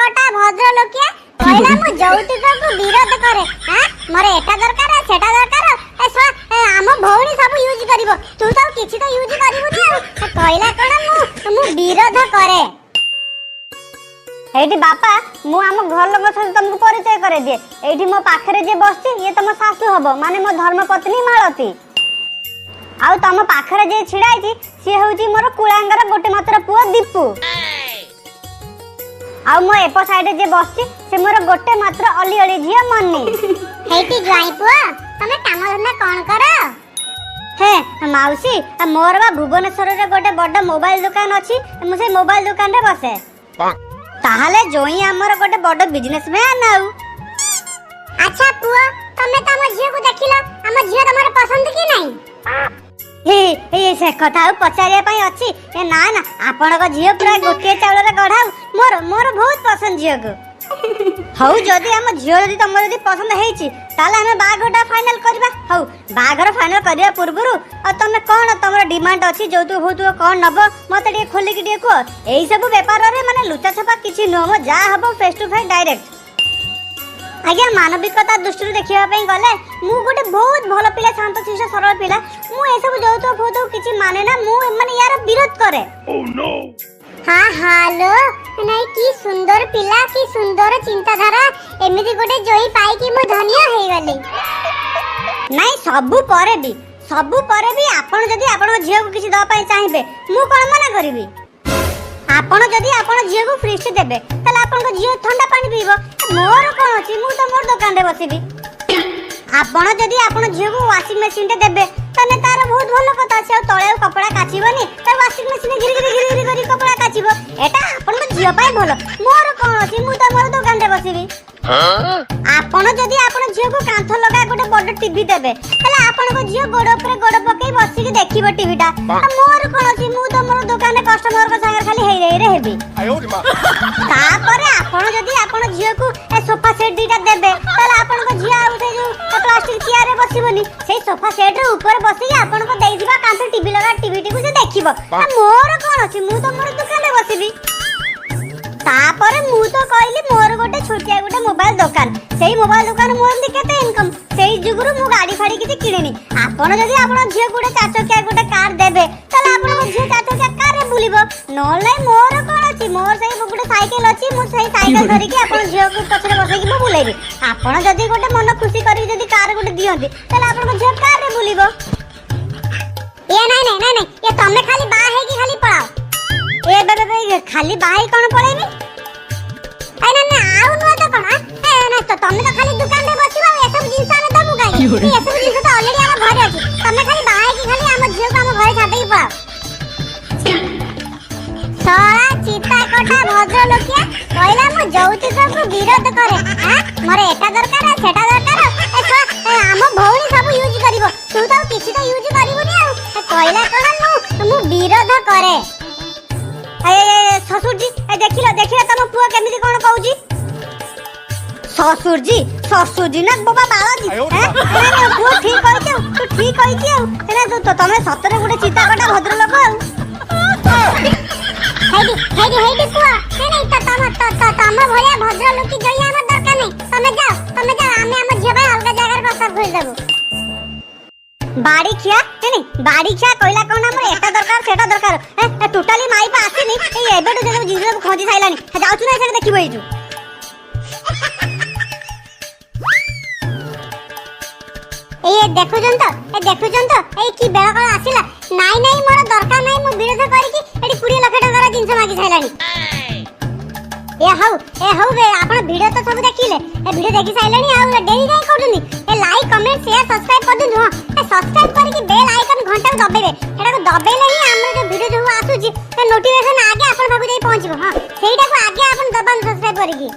କଟା ଭଦ୍ରଲୋକିଆ କହିଲା, ମୁଁ ଯୌତୁକକୁ ବିରୋଧ କରେ। ହାଁ, ମୋର ଏଟା ଦରକାର, ସେଟା ଦରକାର। ଏ ଶଳା, ଏ ଆମ ଭଉଣୀ ସବୁ ୟୁଜ କରିବ, ତୁ ତ କିଛି ତ ୟୁଜ କରିବୁନି। ଆଉ କହିଲା କଣ, ମୁଁ ବିରୋଧ କରେ। ଏଇଠି ବାପା, ମୁଁ ଆମ ଘର ଲୋକଙ୍କ ସହିତ ତମକୁ ପରିଚୟ କରେଇଦିଏ। ଏଇଠି ମୋ ପାଖରେ ଯିଏ ବସିଛି, ଇଏ ତମ ଶାଶୁ ହବ, ମାନେ ମୋ ଧର୍ମପତ୍ନୀ ମାଳତୀ। ଆଉ ତମ ପାଖରେ ଯିଏ ଛିଡା ହେଇଛି, ସିଏ ହଉଛି ମୋର କୁଳାଙ୍ଗର ଗୋଟେ ମାତ୍ର ପୁଅ ଦୀପୁ। ଆଉ ମୋ ଏପ ସାଇଡରେ ଯିଏ ବସିଛି, ସେ ମୋର ଗୋଟେ ମାତ୍ର ଅଲି ଅଲି ଝିଅ ମନି। ହେଇଟି ଜ୍ୱାଇଁ ପୁଅ, ତମେ କାମ ଧନ୍ଦା କଣ କର? ହେ ମାଉସୀ, ମୋର ବା ଭୁବନେଶ୍ୱରରେ ଗୋଟେ ବଡ ମୋବାଇଲ ଦୋକାନ ଅଛି, ମୁଁ ସେଇ ମୋବାଇଲ ଦୋକାନରେ ବସେ। ତାହେଲେ ଜୋଇଁ ଆମର ଗୋଟେ ବଡ ବିଜନେସ ମ୍ୟାନ ଆଉ। ଆଚ୍ଛା ପୁଅ, ତମେ ତ ଆମ ଝିଅକୁ ଦେଖିଲ, ଆମ ଝିଅ ତମର ପସନ୍ଦ କି ନାହିଁ? ହେ ହେ, ସେ କଥା ଆଉ ପଚାରିବା ପାଇଁ ଅଛି? ଏ ନା ନା, ଆପଣଙ୍କ ଝିଅ ପୁରା ଗୋଟିଏ ଚାଉଳରେ ଗଢାଉ। ମୋର ବହୁତ ପସନ୍ଦ ଝିଅକୁ। ହଉ, ଯଦି ଆମ ଝିଅ ଯଦି ତମର ଯଦି ପସନ୍ଦ ହେଇଛି, ତାହେଲେ ଆମେ ବାହାଘରଟା ଫାଇନାଲ କରିବା। ହଉ, ବାହାଘର ଫାଇନାଲ କରିବା ପୂର୍ବରୁ ଆଉ ତମେ କଣ ତମର ଡିମାଣ୍ଡ ଅଛି, ଯୌତୁକ ଫୌତୁକ କଣ ନବ, ମତେ ଟିକେ ଖୋଲିକି ଟିକେ କୁହ। ଏଇ ସବୁ ବେପାରରେ ମାନେ ଲୁଚା ଛପା କିଛି ନୁହଁ ମ, ଯାହା ହବ ଫେସ୍ ଟୁ ଫେସ୍ ଡାଇରେକ୍ଟ। ଆଜ୍ଞା, ମାନବିକତା ଦୃଷ୍ଟିରୁ ଦେଖିବା ପାଇଁ ଗଲେ ମୁଁ ଗୋଟେ ବହୁତ ଭଲ ପିଲା, ଶାନ୍ତଶିଷ୍ଟ ସରଳ ପିଲା। ମୁଁ ଏସବୁ ଯୌତୁକ ଫୌତୁକ କିଛି ମାନେ ନା, ମୁଁ ମାନେ ୟାର ବିରୋଧ କରେ। ହଁ ହାଲୋ, ନାଇଁ, କି ସୁନ୍ଦର ପିଲା, କି ସୁନ୍ଦର ଚିନ୍ତାଧାରା! ଏମିତି ଗୋଟେ ଜୋଇଁ ପାଇକି ମୁଁ ଧନ୍ୟ ହେଇଗଲି। ନାଇଁ, ସବୁ ପରେ ବି ଆପଣ ଯଦି ଆପଣଙ୍କ ଝିଅକୁ କିଛି ଦେବା ପାଇଁ ଚାହିଁବେ, ମୁଁ କଣ ମନା କରିବି? ଆପଣ ଯଦି ଆପଣ ଝିଅକୁ ଫ୍ରିଜ୍ ଦେବେ, ତାହେଲେ ଆପଣଙ୍କ ଝିଅ ଥଣ୍ଡା ପାଣି ପିଇବ। ମୋର କଣ ଅଛି? ମୁଁ ତ ମୋର ଦୋକାନରେ ବସିବି। ଆପଣ ଯଦି ଆପଣ ଝିଅକୁ ୱାସିଂ ମେସିନଟେ ଦେବେ, ତାହେଲେ ତାର ବହୁତ ଭଲ କଥା ଅଛି। ଆଉ ତଳେ ଆଉ କପଡ଼ା କାଚିବନି, ତାର ୱାସିଂ ମେସିନ ଘିରି ଘିରି ଘିରି ଘିରି କରି କପଡ଼ା କାଚିବ। ଏଟା ଆପଣଙ୍କ ଝିଅ ପାଇଁ ଭଲ। ମୋର କଣ ଅଛି? ମୁଁ ତ ମୋର ଦୋକାନରେ ବସିବି। ଆପଣ ଯଦି ଆପଣ ଝିଅକୁ କାନ୍ଥ ଲଗା ଗୋଟେ ବଡ ଟିଭି ଦେବେ, ତାହେଲେ ଆପଣଙ୍କ ଝିଅ ଗୋଡ ଉପରେ ଗୋଡ ପକେଇ ବସିକି ଦେଖିବ ଟିଭିଟା। ମୋର କଣ ଅଛି? ମୁଁ ତ ମୋର ଦୋକାନରେ କଷ୍ଟମରଙ୍କ ସାଙ୍ଗରେ ଖାଲି ହେଇ ହେଇରେ ହେବି। ତାପରେ ଆପଣ ଯଦି ଆପଣ ଝିଅକୁ ଏ ସୋଫା ସେଟ୍ ଦିଟା ଦେବେ, ତାହେଲେ ଆପଣଙ୍କ ଝିଅ ଆଉ ସେ ଯୋଉ ପ୍ଲାଷ୍ଟିକ ଚେୟାରରେ ବସିବନି, ସେଇ ସୋଫା ସେଟ୍ ର ଉପରେ ବସିକି ଆପଣଙ୍କ ଦେଇଥିବା କାନ୍ଥ ଟିଭି ଲଗା ଟିଭିଟିକୁ ସେ ଦେଖିବ। ଆଉ ମୋର କଣ ଅଛି? ମୁଁ ତ ମୋର ଦୋକାନରେ ବସିବି। ତାପରେ ମୁଁ ତ କହିଲି, ମୋର ଗୋଟେ ଛୋଟିଆ ଗୋଟେ ମୋବାଇଲ ଦୋକାନ, ସେଇ ମୋବାଇଲ ଦୋକାନ ମୋର ଏମିତି କେତେ ଇନକମ୍, ସେଇ ଯୁଗରୁ ମୁଁ ଗାଡି ଫାଡି କିଛି କିଣିନି। ଆପଣ ଯଦି ଆପଣ ଝିଅକୁ ଗୋଟେ ଚାରିଚକିଆ ଗୋଟେ କାର ଦେବେ, ତାହେଲେ ଆପଣଙ୍କ ଝିଅ ଚାରିଚକିଆ କାରରେ ବୁଲିବ। ନହେଲେ ନାଇଁ, ମୋର କଣ ଅଛି? ମୋର ସେଇ ଗୋଟେ ସାଇକେଲ ଅଛି, ମୁଁ ସେଇ ସାଇକେଲ ଧରିକି ଆପଣ ଝିଅକୁ ପଛରେ ବସେଇକି ମୁଁ ବୁଲେଇବି। ଆପଣ ଯଦି ଗୋଟେ ମନ ଖୁସି କରିକି ଯଦି କାର ଗୋଟେ ଦିଅନ୍ତି, ତାହେଲେ ଆପଣଙ୍କ ଝିଅ କାରରେ ବୁଲିବ। ଏ ନାଇଁ ନାଇଁ ନାଇଁ ନାଇଁ, ଏ ତମେ ଖାଲି ବାହା ହେଇକି ଖାଲି ପଳାଅ। ଏ ଏବେ ଏବେ, ଖାଲି ବାହା ହେଇ କଣ ପଳେଇବି? ଏ ନା ନା, ଆଉ ନୁହଁ ତ କଣ? ଏ ନା ତ, ତମେ ତ ଖାଲି ଦୋକାନରେ ବସିବ, ଆଉ ଏସବୁ ଜିନିଷ ଆମେ ଦବୁ କାହିଁକି? ଏସବୁ ଜିନିଷ ତ ଅଲରେଡି ଆମ ଘରେ ଅଛି। ତମେ ଖାଲି ବାହା ହେଇକି ଖାଲି ଆମ ଝିଅକୁ ଆମ ଘରେ ଛାଡିଦେଇକି ପଳାଅ। ଶଳା ଚିତା କଟା ଭଦ୍ରଲୋକିଆ କହିଲା, ମୁଁ ଯୌତୁକକୁ ବିରୋଧ କରେ। ହାଁ, ମୋର ଏଟା ଦରକାର, ସେଟା ଦରକାର। ଏ ଶଳା, ଏ ଆମ ଭଉଣୀ ସବୁ ୟୁଜ କରିବ, ତୁ ତ ଆଉ କିଛି ତ ୟୁଜ କରିବୁନି। ଆଉ କହିଲା କଣ, ମୁଁ ବିରୋଧ କରେ। ଏ ଏ, ଶ୍ୱଶୁରଜି, ଏ ଦେଖିଲ ଦେଖିଲ, ତମ ପୁଅ କେମିତି କଣ କହୁଛି? ଶ୍ୱଶୁରଜି, ଶ୍ୱଶୁରଜି ନା ବୋବା ବାଳଜି। ହେଁ? ନା, ନା, ପୁଅ ଠିକ କହିଛି ଆଉ, ତୁ ଠିକ କହିଛି। ଆଉ ନା, ତମେ ସତରେ ଗୋଟେ ଚିତା କଟା ଭଦ୍ରଲୋକ ଆଉ। ହେଇଟି ହେଇଟି ହେଇଟି ପୁଅ, ନାଇଁ ନାଇଁ, ତ ତମ ତ ତ ତମ ଭଳିଆ ଭଦ୍ରଲୋକି ଜୋଇଁ ଆମର ଦରକାର ନାହିଁ। ତମେ ଯାଅ, ତମେ ଯାଅ, ଆମେ ଆମ ଝିଅ ପାଇଁ ଅଲଗା ଜାଗାରେ ପ୍ରସ୍ତାବ ଖୋଜିଦେବୁ। ବାଡି ଖିଆ, ନାଇଁ ନାଇଁ, ବାଡି ଖିଆ କହିଲା କଣ, ଆମର ଏଟା ଦରକାର, ସେଟା ଦରକାର। ଟୋଟାଲି ମାଇପ ଆସିନି, ଏଇ ଏବେଠୁ ସବୁ ଜିନିଷ ସବୁ ଖଞ୍ଜି ସାଇଲାଣି। ଯାଉଛୁ ନା ସେଟା ଦେଖିବୁ ଏଇଠୁ। ଏଇ ଦେଖୁଛନ୍ତି ତ, ଏ ଦେଖୁଛନ୍ତି ତ, ଏଇ କି ବେଳ କଣ ଆସିଲା। ନାଇଁ ନାଇଁ, ମୋର ଦରକାର ନାହିଁ, ମୁଁ ବିରୋଧ କରିକି ଏଠି 20 ଲକ୍ଷ ଟଙ୍କାର ଜିନିଷ ମାଗି ସାରିଲାଣି। ଏ ହଉ, ଏ ହଉ ବେ, ଆପଣ ଭିଡିଓ ତ ସବୁ ଦେଖିଲେ, ଏ ଭିଡିଓ ଦେଖି ସାରିଲେଣି, ଆଉ ଡେରି କାଇଁ କରୁଛନ୍ତି? ଏ ଲାଇକ୍, କମେଣ୍ଟ, ସେୟାର, ସବସ୍କ୍ରାଇବ କରିଦିଅନ୍ତୁ। ହଁ, ଏ ସବସ୍କ୍ରାଇବ କରିକି ବେଲ୍ ଆଇକନ୍ ଘଣ୍ଟାକୁ ଦବେଇବେ। ସେଟାକୁ ଦବେଇଲେ ହିଁ ଆମର ଯୋଉ ଭିଡିଓ ଯୋଉ ଆସୁଛି, ସେ ନୋଟିଫିକେସନ ଆଗେ ଆପଣ ପାଖକୁ ଯାଇ ପହଞ୍ଚିବ। ହଁ, ସେଇଟାକୁ ଆଗେ ଆପଣ ଦବାନ୍ତୁ ସବସ୍କ୍ରାଇବ କରିକି।